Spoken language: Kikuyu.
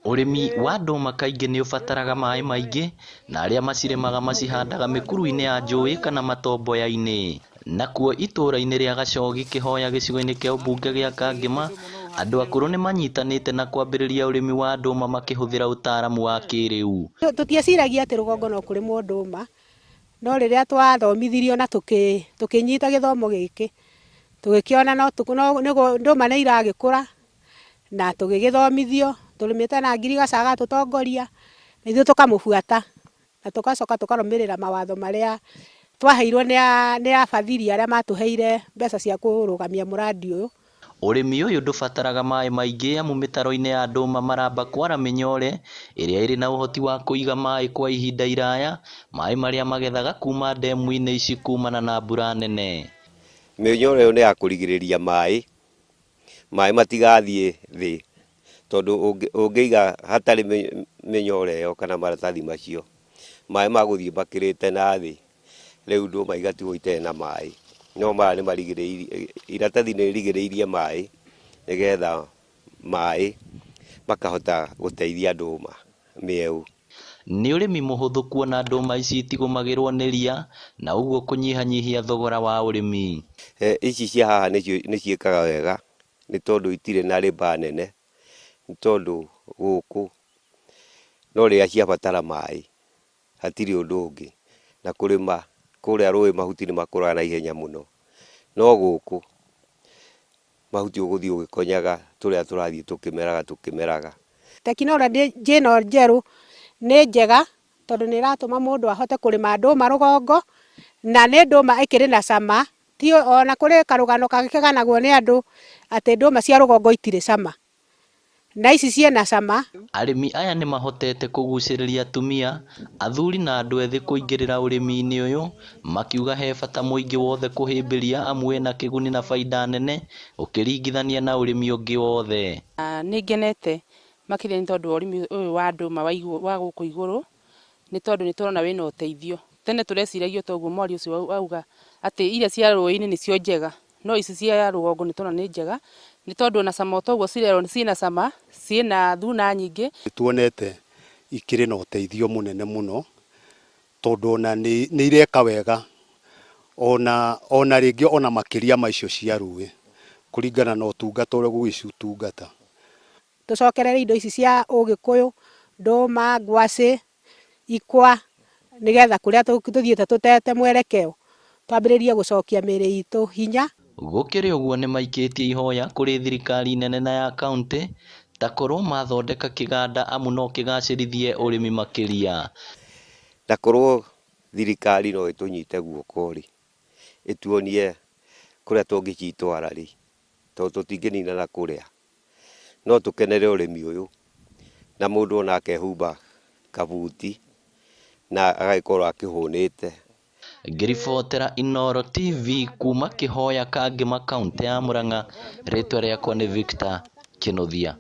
Ũrĩmi wa ndũma kaingĩ nĩ ũbataraga maĩ maingĩ, na arĩa macirĩmaga macihandaga mĩkuru-inĩ ya njũĩ kana matomboya-inĩ. Nakuo itũũra-inĩ rĩa Gacogi Kĩhoya gĩcigo-inĩ kĩa ũmbunge gĩa Kangema, andũ akũrũ nĩ manyitanĩte na kwambĩrĩria ũrĩmi wa ndũma makĩhũthĩra ũtaaramu wa kĩrĩu. Tũtieciragia atĩ rũgongo no kũrĩmwo ndũma, no rĩrĩa twathomithirio na tũkĩnyita gĩthomo gĩkĩ, tũgĩkĩona no ndũma nĩ iragĩkũra na tũgĩgĩthomithio, tũrĩmĩte na ngirigaca agatũtongoria, na ithuĩ tũkamũbuata na tũgacoka tũkarũmĩrĩra mawatho marĩa twaheirwo nĩ abathiri arĩa matũheire mbeca cia kũrũgamia mũrandi ũyũ. Ũrĩmi ũyũ ndũbataraga maĩ maingĩ amu mĩtaro-inĩ ya ndũma maramba kwara mĩnyore ĩrĩa ĩrĩ na ũhoti wa kũiga maĩ kwa ihinda iraya, maĩ marĩa magethaga kuma ndemu-inĩ ici kumana na mbura nene. Mĩnyore ĩyo nĩ ya kũrigĩrĩria maĩ, maĩ matigathiĩ thĩ, tondũ ũngĩiga hatarĩ mĩnyore ĩyo kana maratathi macio, maĩ magũthiĩ makĩrĩte na thĩ, rĩu ndũma igatigwo itarĩ na maĩ. No maya nĩ marigĩrĩirie, iratathi nĩ rĩrigĩrĩirie maĩ nĩgetha maĩ makahota gũteithia ndũma mĩeũ. Nĩ ũrĩmi mũhũthũ kuona ndũma ici itigũmagĩrwo nĩ ria na ũguo kũnyihanyihia thogora wa ũrĩmi. Ici cia haha nĩ ciĩkaga wega nĩ tondũ itirĩ na rĩba nene, nĩ tondũ gũkũ no rĩrĩa ciabatara maĩ hatirĩ ũndũ ũngĩ. Na kũrĩma kũrĩa rũĩ mahuti nĩ makũraga na ihenya mũno, no gũkũ mahuti ũgũthiĩ ũgĩkonyaga tũrĩa tũrathiĩ tũkĩmeraga tũkĩmeraga. Tekinoronjĩ ĩno njerũ nĩ njega tondũ nĩ ĩratũma mũndũ ahote kũrĩma ndũma rũgongo na nĩ ndũma ĩkĩrĩ na cama, ti ona kũrĩ karũgano gakĩganagwo nĩ andũ atĩ ndũma cia rũgongo itirĩ cama, na ici ciĩna cama. Arĩmi aya nĩ mahotete kũgucĩrĩria atumia, athuri na andũ ethĩ kũingĩrĩra ũrĩmi-inĩ ũyũ, makiuga he bata mũingĩ wothe kũhĩmbĩria amu wĩna kĩguni na baida nene ũkĩringithania na ũrĩmi ũngĩ wothe. Nĩ ngenete makĩria nĩ tondũ wa ũrĩmi ũyũ wa ndũma wa gũkũ igũrũ, nĩ tondũ nĩ tũrona wĩna ũteithio. Tene tũreciragia o ta ũguo mwaria ũcio auga atĩ iria cia rũĩ-inĩ nĩcio njega, no ici cia rũgongo nĩ tũrona nĩ njega, nĩ tondũ ona cama o ta ũguo cirerwo ciĩna cama, ciĩna thuna nyingĩ. Nĩ tuonete ikĩrĩ na ũteithio mũnene mũno, tondũ ona nĩ ireka wega, ona rĩngĩ ona makĩria ma icio cia rũĩ, kũringana na ũtungata ũrĩa ũgũgĩcitungata. Tũcokerere indo ici cia ũgĩkũyũ, ndũma, ngwacĩ, ikwa, nĩgetha kũrĩa tũthiĩte tũtete mwerekeo, twambĩrĩrie gũcokia mĩĩrĩ itũ hinya. Gũkĩrĩ ũguo nĩmaikĩtie ihoya kũrĩ thirikari nene na ya kauntĩ takorwo mathondeka kĩganda amu no kĩgacĩrithie ũrĩmi makĩria. Na korwo thirikari no ĩtũnyite guoko-rĩ, ĩtuonie kũrĩa tũngĩcitwara-rĩ, tondũ tũtingĩninana kũrĩa. No tũkenere ũrĩmi ũyũ, na mũndũ ona akehumba kabuti na agagĩkorwo akĩhũnĩte. Ngĩribotera Inooro TV kuma Kĩhoya Kangema kauntĩ ya Murang'a, rĩtwa rĩakwa nĩ Victor Kĩnuthia.